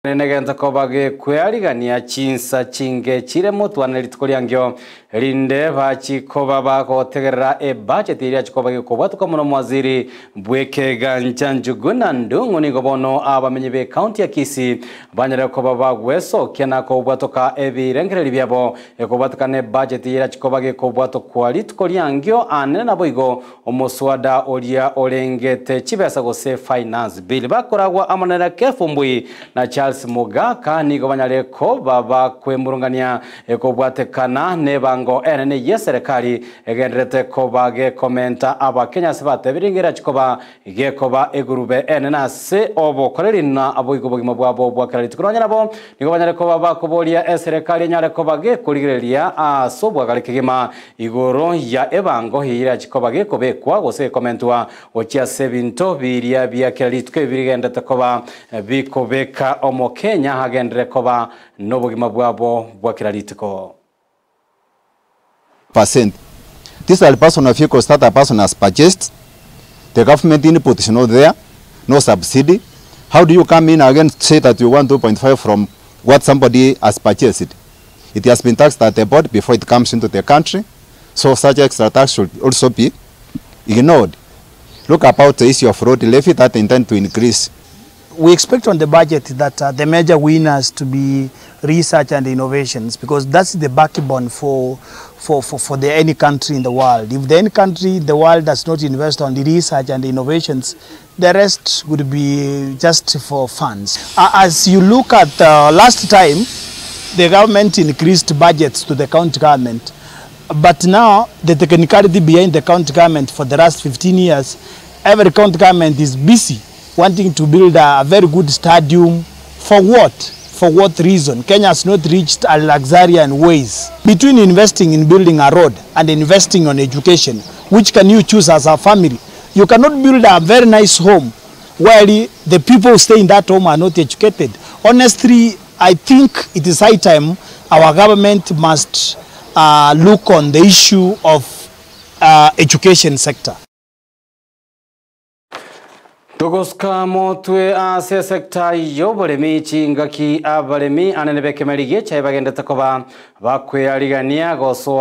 Negento koba gekwearigania chinsa chinge chire motwane rituko riangio, erinde bachie koba bagotegerera ebudget eria achie koba gekobwatokwa mono omowaziri bw'ekegancha Njuguna Ndung'u. Nigo bono abamenyi b'ecounty ya Kisii banyare koba bagwesokia na kobwatoka ebirengererio biabo ekobwatekana ebudget eria achie koba gekobwatokwa rituko riangio anene naboigo Omoswada oria orengete chibesa gose Finance Bill bakoragwa amo na Kefa Ombui na Charles Mogaka nigo banyare koba bakwemurungania ekobwatekana nebango enene yeserekari egendererete koba gekomenta Abakenya ase batebirie ng'a erachi koba gekoba egurube enene ase obokoreri na boigo obogima bwabo bwa kera rituko. Nonya nabo nigo banyare koba bakoboria eserekari enyare koba gekorigereria ase obwagare kegima Igoro ya ebango eye erachie koba gekobekwa gose gekomentwa gochia ase ebinto biria bia kera rituko ebi birigenderete koba bikobeka Omokenya agenderere koba nobogima bwabo bwa kera rituko. Percent. These are personal vehicles that a person has purchased, the government input is not there, no subsidy, how do you come in again say that you want 2.5 from what somebody has purchased? It has been taxed at the port before it comes into the country, so such extra tax should also be ignored. Look about the issue of road levy that intend to increase. We expect on the budget that uh, the major winners to be research and innovations because that's the backbone for, for, for, for the any country in the world. If the any country in the world does not invest on the research and innovations, the rest would be just for funds. As you look at uh, last time, the government increased budgets to the county government. But now, the technicality behind the county government for the last 15 years, every county government is busy wanting to build a, a very good stadium. For what? For what reason? Kenya has not reached a luxurian ways. Between investing in building a road and investing on education, which can you choose as a family? You cannot build a very nice home while the people who stay in that home are not educated. Honestly, I think it is high time our government must uh, look on the issue of uh, education sector. Togosuka motwe ase esecta y'oboremi chingaki abaremi anene b'ekemeri gi'echae bagendete koba bakwearigania gosoa.